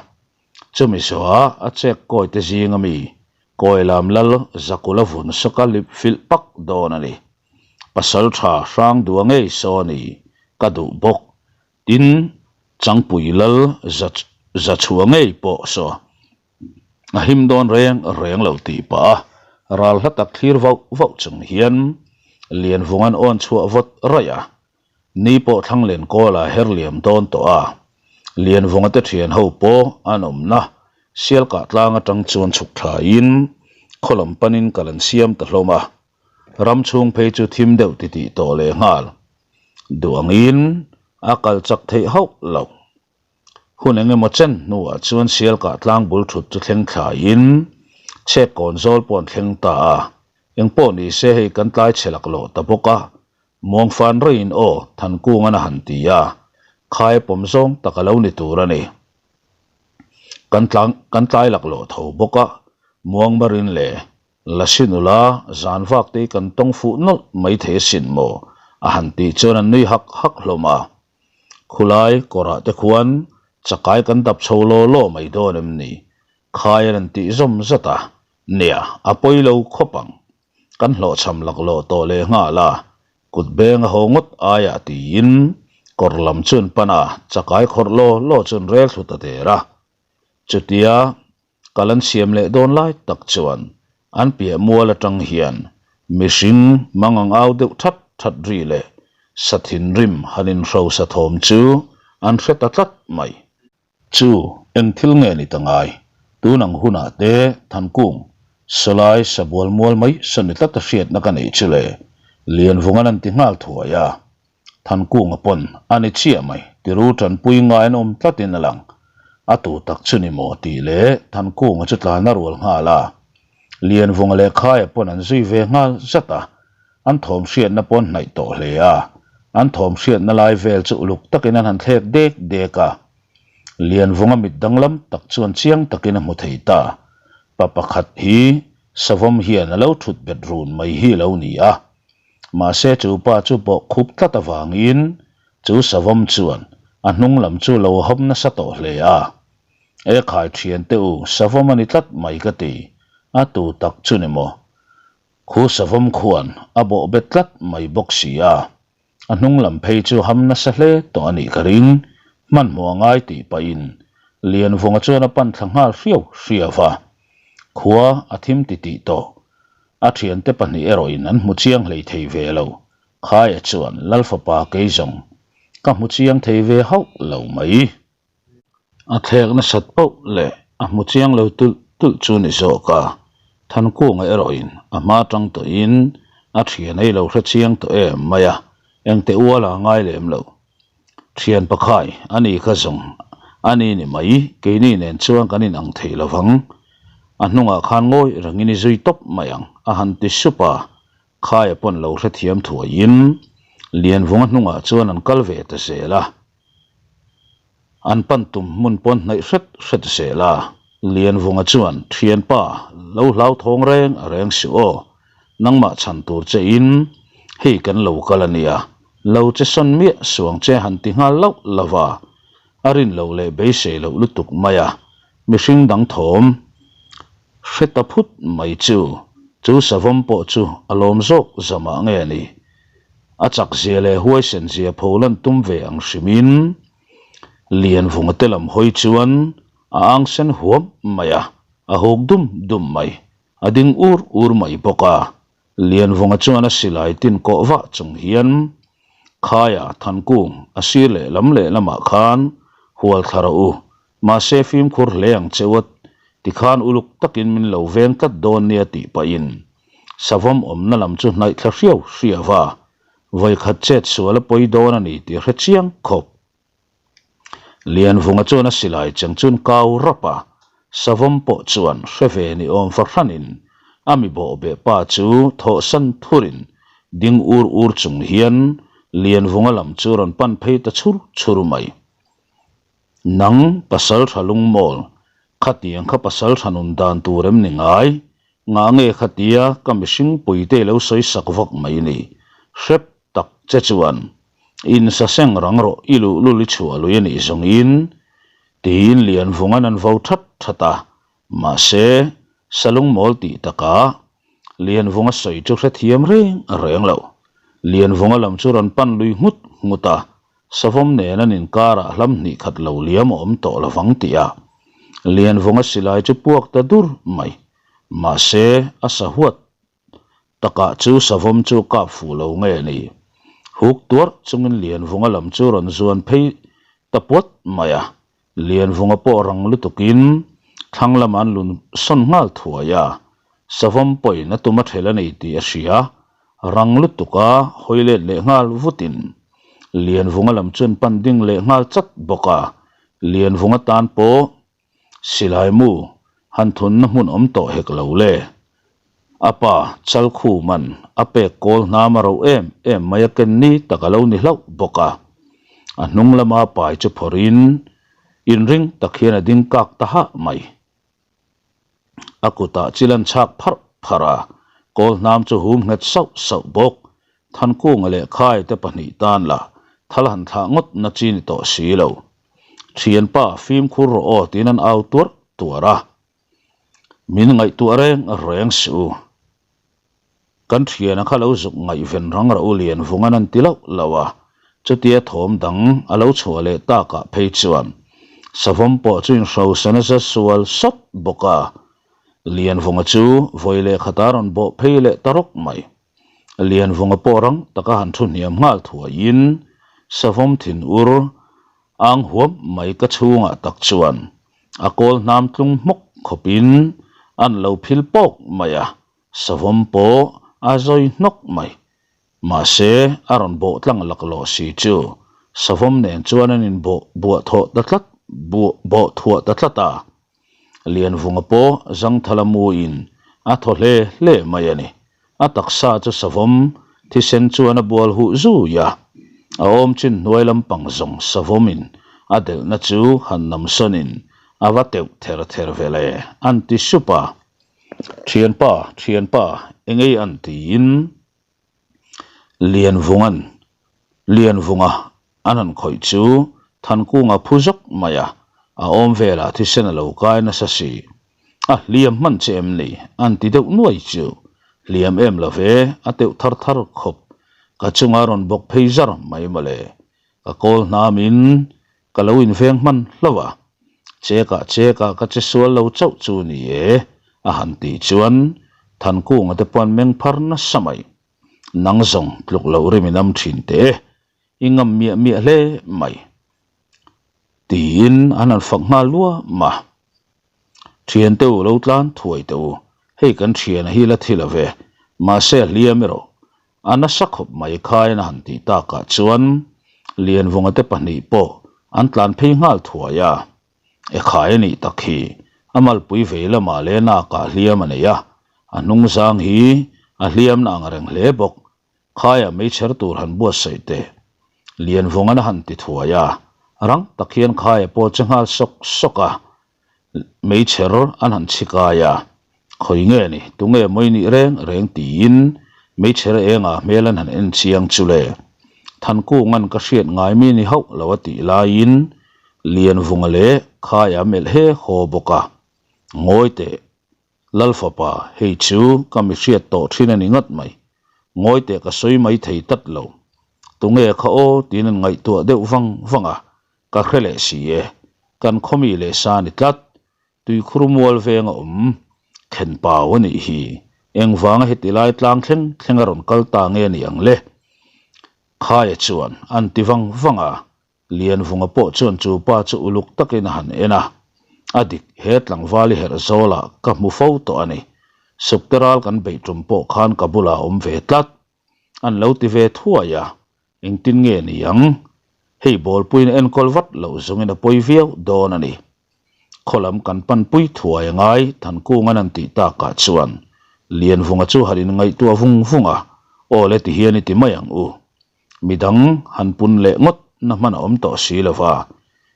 Chumi zawhah a chek kawi te zinga mi Kawilam lal Zakula vun sawka lip filh pak dawn a ni. Pasal tha Hrangdua ngei saw a ni ka duh bawk. Tin, Changpui lal Zachhua ngei pawh saw. A him dawn reng reng lo tih pah a, ral hla tak thlir vauh vauh chung hian Lianvung an awn chhuah vawt raih a, ni pawh thlang len kawl ah her liam dawn tawh a, Lianvunga te thian ho pawh an awmna Sialkah tlang atang chuan chhuk thlaiin khaw lam panin kal an siam ta hlawm a, ram chhung phei chu thim deuh titih tawh lehnghal duh angin a kal chak theih hauh loh. Hun eng emaw chen hnuah chuan Sialkah tlang bul thut chu thleng thlaiin chhek kawn zawl pawh an thleng ta a, eng pawh ni se hei kan tlai chhe laklawh ta bawk a, Muangfan reiin aw Thankungan a han ti a, khai pawm zawng tak a lo ni tur a ni. Kan tlang kan tlai laklawh tho bawk a, Muangmarin le Lasi nula zan vak te hi kan tawng fuh nawlh mai thei asin maw a han tih chuan an nui hak hak hlawm a. Khulai kawrah te khuan chakai kan dap chho law law mai dawn em ni? Khai an an tih zawm zat a, nia a pawi lo khawp ang. Kan hlawhchham laklawh tawh leh nghal a, kut beng a haw ngawt aiah tiin kawr lam chu an pan a, chakai khawrh law law chu an rel thlu ta der a. Chutia Kal an siam leh dawn lai tak chuan an piah mual atang hian mihring mangang au deuh that that ri leh sa thinrim han inhro sa thawm chu an hre ta tlat mai. Chu eng thil nge ni ta ngai? Tun ang hunah te Thankung, Sawlai sabual mual mai saw ni tlat a hriatna ka neih chu le, Lianvungan an ti nghal thuai a. Thankunga pawn a ni chiah mai, tiru tanpui ngai an awm tlatin a lang. A tu tak chu ni maw tih leh Thankunga chu tlan a rual nghal a. Lianvunga leh Khaia pawn an zui ve nghal zat a, an thawm hriatna pawn hnaih tawh hle a, an thawm hriatna lai vel chu uluk takin an han thlek dek dek a. Lianvunga mit danglam tak chuan chiang takin a hmu thei ta. Pa pakhat hi savawm hian a lo thut bet run mai hi a lo ni a. Mahse chu pa chu bawh khup tlat avangin chu savawm chuan a hnung lam chu lo hawm nasa tawh hle a. E khai thian te u, savawm a ni tlat mai ka ti, a tu tak chu ni maw? Khu savawm khuan a bawh bet tlat mai bawk si a. A hnung lam phei chu ham nasa hle tawh a nih ka ring, hmanhmawh a ngai tih pahin Lianvunga chuan a pan thla nghal hriau hriau va. Khua a thim titih tawh. A thiante pahnih erawhin an hmu chiang hlei thei ve lo. Khaia chuan Lalfapa kei zawng ka hmu chiang thei ve hauh lo mai. A thlek nasat pauh leh a hmu chiang lo tulh tulh chu ni zawk a, Thankunga erawhin a hma tang tawhin a thian ei lo hre chiang tawh em mai a, engte uala a ngai lem lo. Thian pakhai a ni kha zawng a ni ni mai, keini nen chuan kan inang thei lo vang. A hnungah khan ngawi rengin i zui tawp mai ang a han ti sup a, Khaia pawn lo hrethiam thuaiin Lianvunga hnungah chuan an kal ve ta zel a. An pan tum hmun pawn hnaih hret hret zel a, Lianvunga chuan, Thianpa, lo hlauthawng reng a reng suh aw, nangmah chhan tur che in hei kan lo kal a nia, lo che sawn miah suang che han ti nghal lauh lauh a, a rin loh leh beisei loh lutuk mai a, mihring dang thawm hre ta phut mai chu, chu savawm pawh chu a lawm zawk zamah nge ni? A chak zia leh huaisen zia pho lan tum ve ang hrimin Lianvunga te lam hawi chuan a ang sen huam mai a, a huk dum dum mai, a ding ur ur mai bawk a. Lianvunga chuan a silai tin kawh vah chung hian Khaia Thankung a sir leh lam leh lamah khan hual thla rawh u. Mahse fimkhur hle ang che u a, tikhan uluk takin min lo veng tlat dawn nia tih pahin savawm awmna lam chu hnaih thla hriau hriau a, vawikhat chet sual a pawi dawn a ni tih hre chiang khawp. Lianvunga chuan a silai cheng chun kau rap a, Savawm pawh chuan hre ve ni awm fahranin a mi bawhbeh pa chu thawhsan thurin ding ur ur chung hian Lianvunga lam chu rawn pan phei ta chhur chhur mai. Nang pasal tha lungmawl, khatiang kha pasal tha nun dan tur em ni ngai? Ngah nge khatia ka mihring puite i lo sawi sak vak mai ni? Hrep tak che chuan in sa seng rang rawh i luhlul i chhuah lui a nih zawngin tiin Lianvunga'n an vo that that a, mahse Salungmawl tih takah Lianvunga sawi chu hrethiam reng reng lo. Lianvunga lam chu rawn pan lui nghut nghut a, Savawm nen an inkarah hlam hnih khat lo liam a awm tawh lovang tih a Lianvunga silai chu puak ta dur mai. Mahse a sahuat Takah chu savawm chu kap fuh lo nge ni? Huk tuarh chungin Lianvunga lam chu rawn zuan phei ta puat mai a. Lianvunga pawh rang lutukin thlang lamah an lun sawn nghal thuai a. Savawm pawhin a tum a ṭhel a nei tih a hria. Rang lutuka hawi let leh nghal vutin Lianvunga lam chuan pan ding leh nghal chat bawk a. Lianvunga tan pawh Silai mu, han thunna hmun awm tawh hek lo le. A pa, Chalkhuman, a pek kawl hnam a roh em em mai a ken ni tak a lo ni hlauh bawk a. A hnung lama pai chu phawrhin, inring tak hian a ding kak ta hah mai. A kutah chil an chhak pharh pharh a, kawl hnam chu hum nghet sauh sauh bawk. Thankunga leh Khaite pahnih tan lah thal han thlah ngawt na chi ni tawh si lo. Thianpa fimkhur rawh aw tiin an au tuarh tuarh a. Min ngaihtuah reng reng suh u. Kan thiana kha lo zuk ngaihven rang rah u Lianvungan an ti loh loh a. Chutia thawm dang a lo chhuah leh takah phei chuan Savawm pawh chu inhrosa nasa sual sawt bawk a. Lianvunga chu vawi leh khatah a rawn bawh phei leh ta rawk mai. Lianvunga pawh rang taka han thu hniam nghal thuaiin Savawm thin ur ang huam mai ka chhungah tak chuan a kawl hnam tlung hmawk khawpin an lo phil pawk mai a, Savawm pawh a zawi hnawk mai. Mahse, a rawn bawh tlang laklawh si chu Savawm nen chuan an inbawh buah thawh ta tlat bawh thuah ta tlat a. Lianvunga pawh Zangthala muin a thaw hle hle mai a ni. A taksa chu savawm thisen chuan a bual huh zui a, a awm chin hnuai lampang zawng savawmin a delhna chu han namsawnin a va teuh ther ther ve le, an ti sup a. Thianpa, thianpa, engei an tiin Lianvunga'n Lianvunga an han khawih chu Thankunga phu zawk mai a, a awm velah thisen a lo kai nasa si. A hliam hman che em ni? An ti deuh nuai chu. Hliam em lo ve, a teuh thar thar khawp. Ka chunga rawn bawk phei zar mai mawle. Ka kawl hnamin Ka lo inveng hman hlauh a, chekah chekah ka che sual lo chauh chu ni e, a han tih chuan Thankunga te pawh an meng phar nasa mai. Nang zawng tluk loh rim in am thin teh e, i ngam miah miah hle mai. Tiin an han fak nghal luam a. Thiante u lo tlan thuai teh u, hei kan thiana hi la thi lo ve, mahse a hliam erawh A nasa khawp mai khain a han tih takah chuan Lianvunga te pahnih pawh an tlan phei nghal thuai a. Ekhai a nih tak hi a malpui vei lamah leh nakah hliam a nei a, a hnung zang hi a hliamna ang reng hle bawk. Khaiah meichher tur han buatsaih teh. Lianvunga'n a han ti thuai a, rang tak hian khaia pawh che nghal sawk sawk a. Meichher an han chhi kai a, Khawi nge ni, tunge mawi nih reng reng tiin meichher engah hmel an han en chiang chu le. Thankunga'n ka hriat ngai mi ni hauh lo a tih laiin Lianvunga leh Khaia melh he haw bawk a, Ngawi teh, Lal fapa, hei chu ka mi hriat tawh thin a ni ngat mai. Ngawi teh ka sawi mai thei tlat lo. Tunge kha aw tiin an ngaihtuah deuh vang vang a, Ka hre leh si e, kan khawmi leh sa ni tlat, tuikhur mual veng a awm, khen pau a nih hi, engvanga heti lai tlang thleng thleng a rawn kal ta nge ni ang le? Khaia chuan an ti vang vang a. Lianvunga pawh chuan chu pa chu uluk takin a han en a, A dik, he tlangval i herh zawlah ka hmu fo tawh a ni. Sukte ral kan beih tum pawh khan ka bulah a awm ve tlat. An lo ti ve thuai a, engtin nge ni ang? Hei bawlpuiin a enkawl vat loh zungin a pawi viau dawn a ni. Khaw lam kan panpui thuai a ngai, Thankunga'n an tih takah chuan Lianvunga chu han inngaihtuah vung vung a, Aw le tihian i ti mai ang u. Midang han pun leh ngawt na hman a awm tawh si lo va,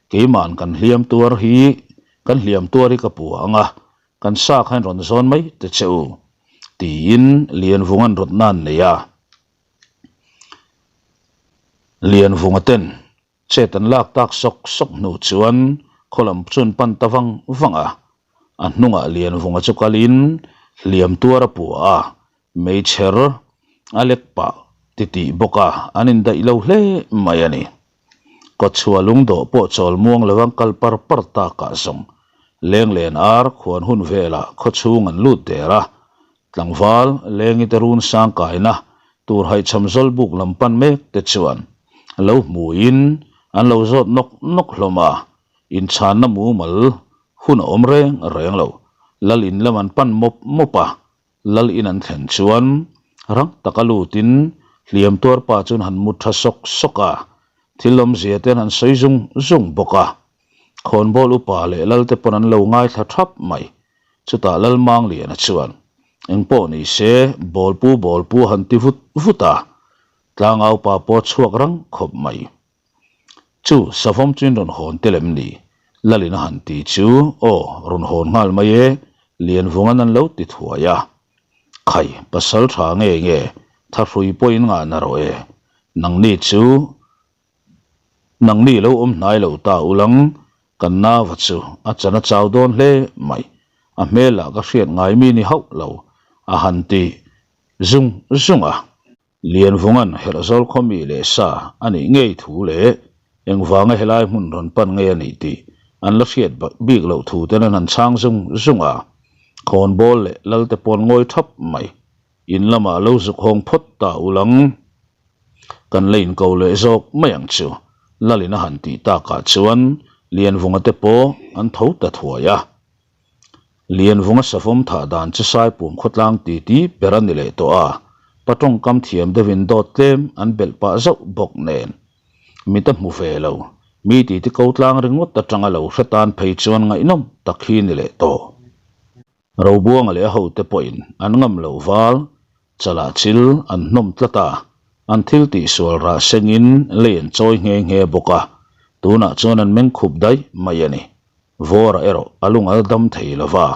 keima'n kan hliam tuar hi kan hliam tuar hi ka pu ang a, kan sa kha in rawn zawn mai te che u, tiin Lianvunga'n rawtna an nei a. Lianvunga ten Chet an lak tak sawk sawk hnu chuan khaw lam chuan pan ta vang vang a, a hnungah Lianvunga chu kalin hliam tuar a pua a, meichher a lek pah titih bawk a, an indaih lo hle mai a ni. Kawtchhuah lungdawh pawh chawl muang lo an kal par par takah zawng Lenglen ar khuan hun velah khawchhung an lut der a, Tlangval, Lengite run sang kaina tur haihchham zawl buk lam pan mek te chuan lo hmuin an lo zawt nawk nawk hlawm a, inchhanna mumal hun a awm reng reng lo. Lal in lam an pan mawp mawp a, lal in an thlen chuan rang taka lutin hliam tuar pa chuan han mut tha sawk sawk a, thil awmzia te an han sawi zung zung bawk a. Khawnbawl upa leh lal te pawn an lo ngaithla thap mai. Chutah Lalmangliana chuan, Engpawh ni se, bawlpu bawlpu han ti vut vut a, tlangau pa pawh chhuak rang khawp mai. Chu, savawm chu in rawn hawn tel em ni? Lalin a han ti chu, Aw, rawn hawn nghal mai e, Lianvunga'n an lo ti thuai a. Khai, pasal tha nge nge, thahrui pawh in ngah na rawh e, nangni chu Nangni lo awm hnai lo ta ulang, kan nava chu a chan a chau dawn hle mai. A hmelah ka hriat ngai mi ni hauh lo, a han ti zung zung a. Lianvunga'n Herhzawl khaw mi leh sa a nih ngei thu leh engvanga helai hmun rawn pan ngei a nih tih an la hriat bik loh thu ten an han chhang zung zung a. Khawnbawl leh Lalte pawn ngawi thap mai. In lamah lo zuk hawng phawt ta ulang. Kan la inko leh zawk mai ang chu, Lalin a han tih takah chuan Lianvunga te pawh an tho ta thuai a. Lianvunga savawm thah dan chu Saipum khawtlang titi ber a ni leh tawh a, pa tawngkam thiam deuhin dawt tlem an belh pah zauh bawk nen. Mit a hmu ve lo, mi titi ko tlang ringawt atanga lo hre tan phei chuan ngaihnawm tak hi ni leh tawh. Robuanga leh a hote pawhin an ngam loh val, chalah chil an hnawm tlat a, an thil tihsual rah sengin lei an chawi nghe nghe bawk a, tunah chuan an meng khup daih mai a ni. Vawra erawh a lung a dam thei lo va,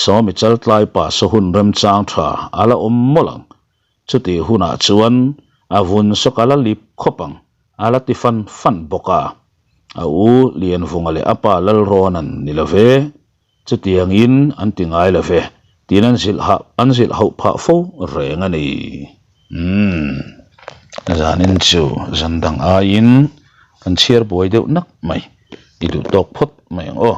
Sawmi chaltlai pa saw hun remchang tha a la awm mawlh ang. Chutih hunah chuan a vun sawk a la lip khawp ang, a la ti fan fan bawk a. A u Lianvunga leh a pa Lalrawna'n ni lo ve. Chutiangin an ti ngai lo ve, tiin an zilh hah an zilh hauh phah fo reng a ni. Umm, zanin chu zan dang aiin kan chhiar buai deuh nak mai, i duh tawk phawt mai ang aw.